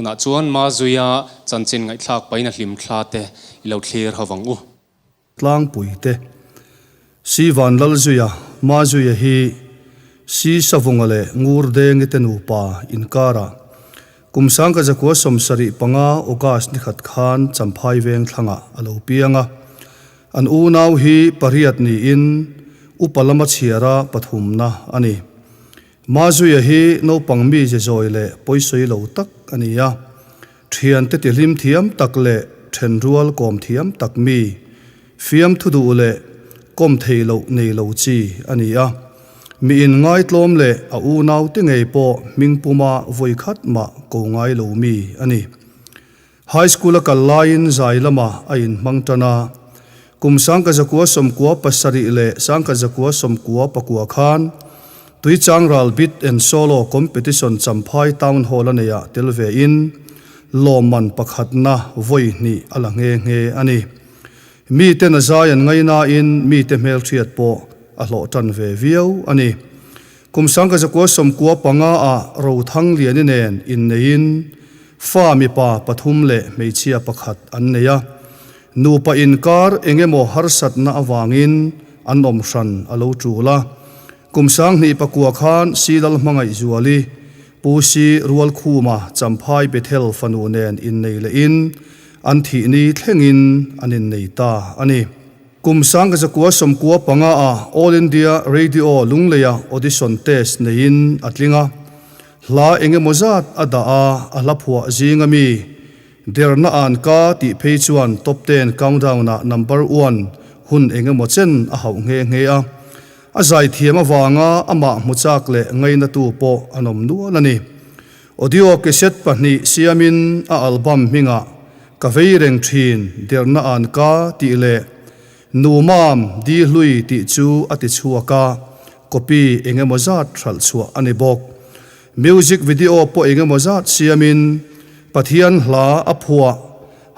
Tunah chuan Mazuia chanchin ngaihthlak pahin a hlimthla te i lo thlir ho vang u. Tlangpuite, Si Vanlalzuia, Mazuia hi Si Savunga leh Ngurdengi te nupa inkarah kum 1975 August ni khat khan Champhai veng thlangah a lo piang a. An unau hi pariat niin upa lama chhiara pathumna a ni. Mazuia hi naupang mi ze zawi leh pawisawi lo tak a ni a. Thiante tihlim thiam tak leh thenrual kawm thiam tak mi, fiamthu duh leh kawm thei loh nei lo chi a ni a. Mi inngaitlawm leh a unaute ngei pawh hmingpuma vawi khat mah ko ngai lo mi a ni. High School a kal laiin zai lamah a inhmang tan a. Kum 1997 leh 1999 khan Tuichangral Bit and Solo Competition Champhai Town Hall a neiah tel vein lawmman pakhatna vawi hnih a la nghe nghe a ni. Miten a zai an ngainain mite hmelhriat pawh a hlawh tan ve viau a ni. Kum 1995 ah Rothangliani nen inneiin fa mipa pathum leh hmeichhia pakhat an nei a. Nupa inkar eng emaw harsatna avangin an awm hran a lo tul a. Kum 2009 khan Silal Hmangaihzuali, Pu Si Rualkhuma Champhai Bethel fanu nen innei lehin an thihni thlengin an innei ta a ni. Kum 1995 ah All India Radio Lungleia audition test neiin a tling a. Hla eng emaw zat a dah a, a hla phuah zing ami Derna an ka tih phei chuan top ten countdown ah number one hun eng emaw chen a hauh nghe nghe a. A zaithiam avanga amah hmu chak leh ngainatu pawh an awm nual a ni. Audio cassette pahnih siamin a album hmingah Ka vei reng thin derna an ka tih leh Nu Mam Di Hlui tih chu a ti chhuak a, copy eng emaw zat hralh chhuah a ni bawk. Music video pawh eng emaw zat siamin Pathian hla a phuah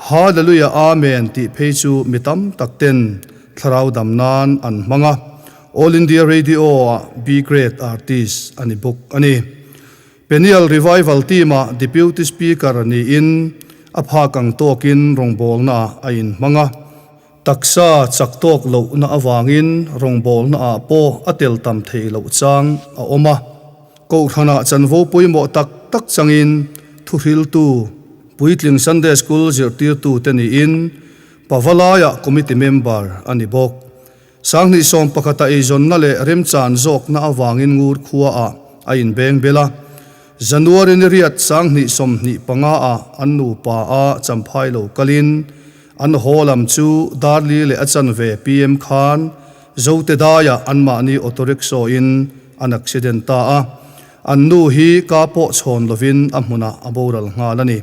Hallelujah Amen tih phei chu mi tam tak ten thlarau dam nan an hmang a, All India Radio ah B Grade artist a ni bawk a ni. Peniel Revival team ah Deputy Speaker niin a phak ang tawkin rawngbawlna ah a inhmang a. Taksa chak tawk lohna avangin rawngbawlna ah pawh a tel tam theih loh chang a awm a. Kohhranah chanvo pawimawh tak tak changin thuhriltu, puitling Sunday School zirtirtu te niin Pavalaiah committee member a ni bawk. 2011 a eizawnna leh remchan zawkna avangin Ngur khuaah a inbeng bel a. January ni riat 2025 ah an nupa a Champhai lo kalin An haw lam chu Darli leh a chanve PM khan Zote daiah anmahni auto rickshaw in an accident ta a, an nu hi ka pawh chhawn lovin a hmunah a boral nghal a ni.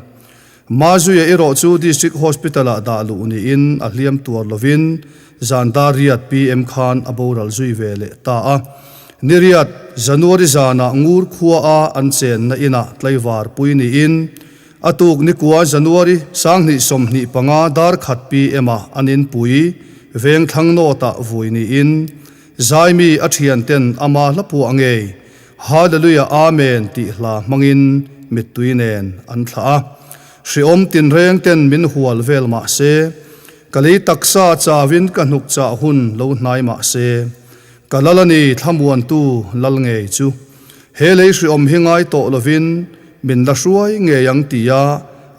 Mazuia erawh chu District Hospital ah dah luh niin a hliam tuar lovin zan dar riat PM khan a boral zui ve leh ta a. Ni riat, January zanah Ngur khua a an chenna inah tlaivar pui niin A tuk nikua January 2025 dar khat PM ah an inpui veng thlang nawtah vui niin Zaimi a thian ten ama hla phuah ngei Hallelujah Amen tih hla hmangin mittui nen an thlah a. Hriawm tinreng ten min hual vel mah se, ka lei taksa chauin ka hnuk chah hun lo hnai mah se, ka lal a ni thlamuantu lal ngei chu. He lei hriawm hi ngai tawh lovin min la hruai ngei ang tia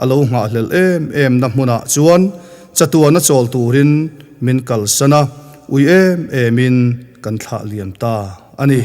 a lo nghahhlelh em em na hmunah chuan chatuana chawl turin min kalsan a, ui em emin kan thlah liam ta a ni.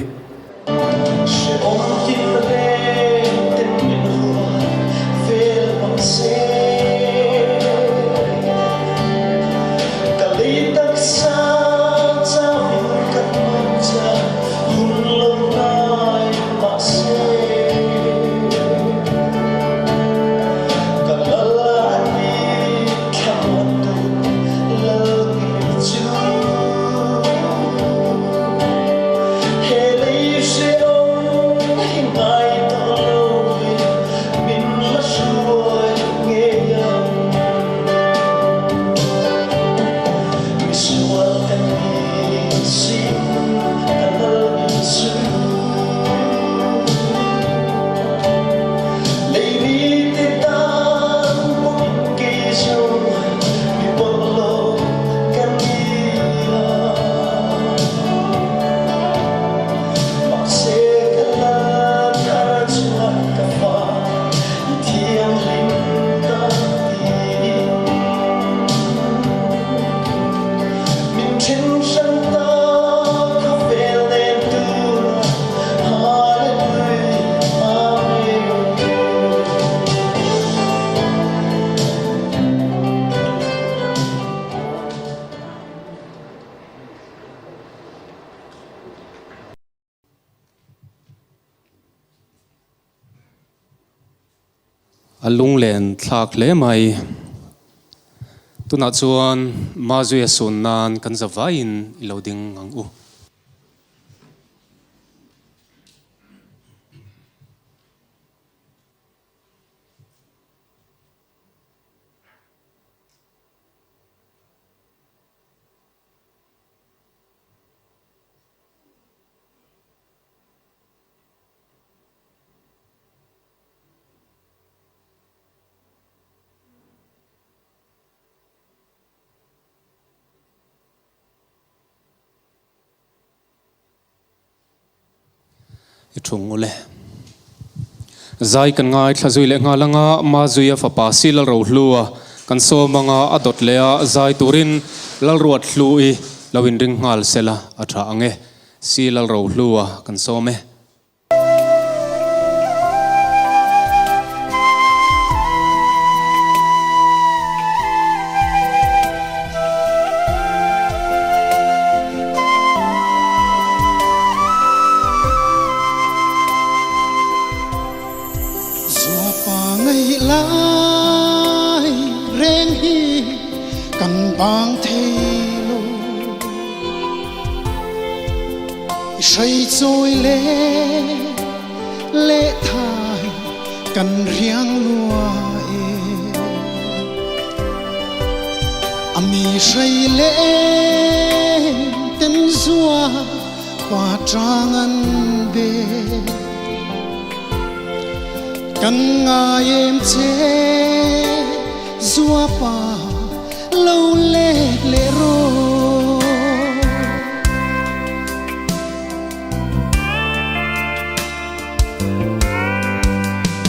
A lunglen thlak hle mai. Tunah chuan Mazuia sun nan kan za vaiin i lo ding ang u. I thung ule. Zai kan ngaithla zui leh nghal anga Mazuia fapa si Lalrohlua kan sawm anga a dawt leh a zai turin Lalruat hlu i lo inring nghal sela a tha ang e. Si Lalrohlua kan sawm e. Zuapa ngaih lai reng hi kan bang thei lo. I hrei chawi le leh thai kan riang lua e. A mi hrei le ten zua pa trang an be. Kan ngai em che zua pa lo let leh rawh.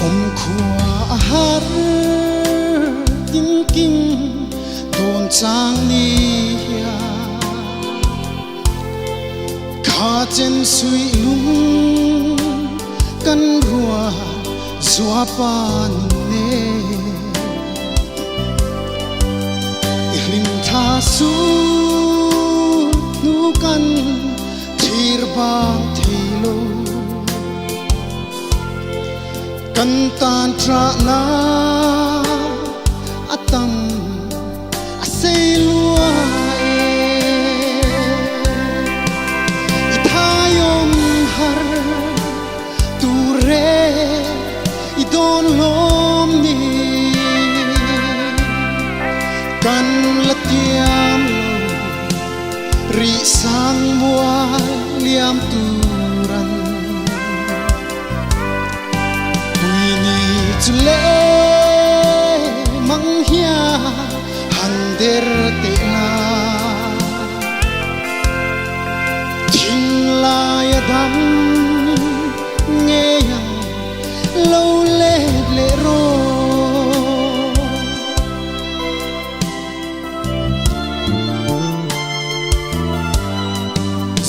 Awm khua a har tinkim dawn chang ni hian kha chen suih lung kan ruah zua pan ne. I hlim tha su hnu kan thlir bang thei lo. Kan tan ṭahnak a tam a sei lua e. I thaiawm har tur e i dawn lawm ni. Kan la tiam lo rih sang mual liam turan. Pui ni chu le mang hia han der teh la. Thinlai a dam ngei ang lo let leh rawh.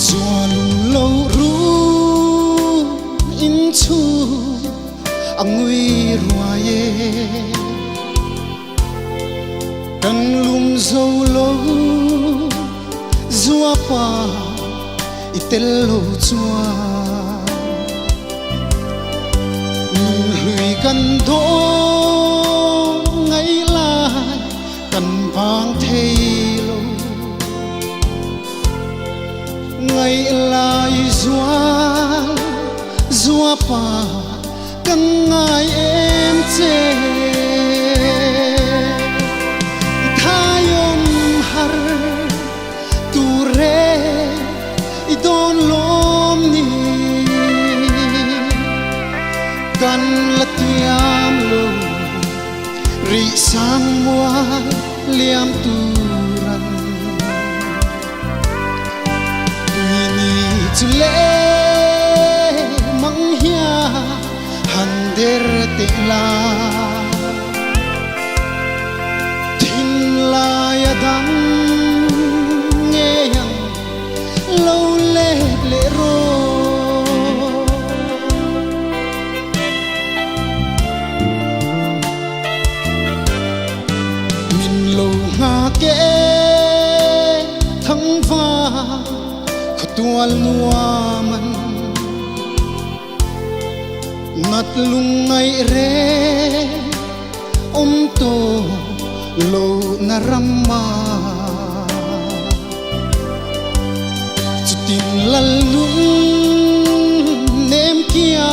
Zualung lo run in chu a ngui ruai e. Kan lum zo lo zua pa i tel lo chuan nunhlui kan dawn ngaih lai kan vang thei lo. Ngaih lai zual zua pa kan ngai em che. I thaiawm har tur e i dawn lawm ni. Kan la tiam lo rih sang mual liam turan. Tui ni chu le mang hia han der teh la. Thinlai a dam ngei ang lo let leh rawh. Min lo nghak e thangva khawtual nuam an nat lung ngaih reng. Awm tawh lo na ram a. Chutin lal nun nem kia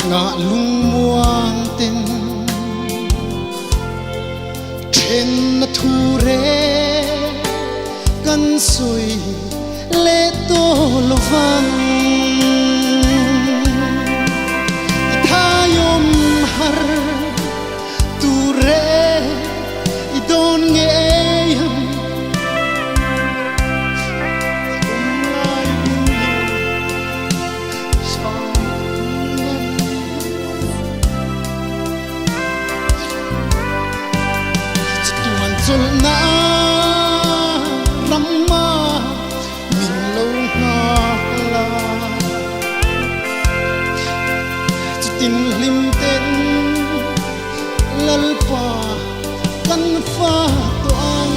ngah lungmuang ten. Then na thu reng kan sawi leh tawh lo vang. I thaiawm har tur e i dawn ngei ang. Awm lai hun lo sang nan. Chatuan chawlhna ramma min lo nghak la. Chutin hlim ten Lalpa kan fa tawh ang.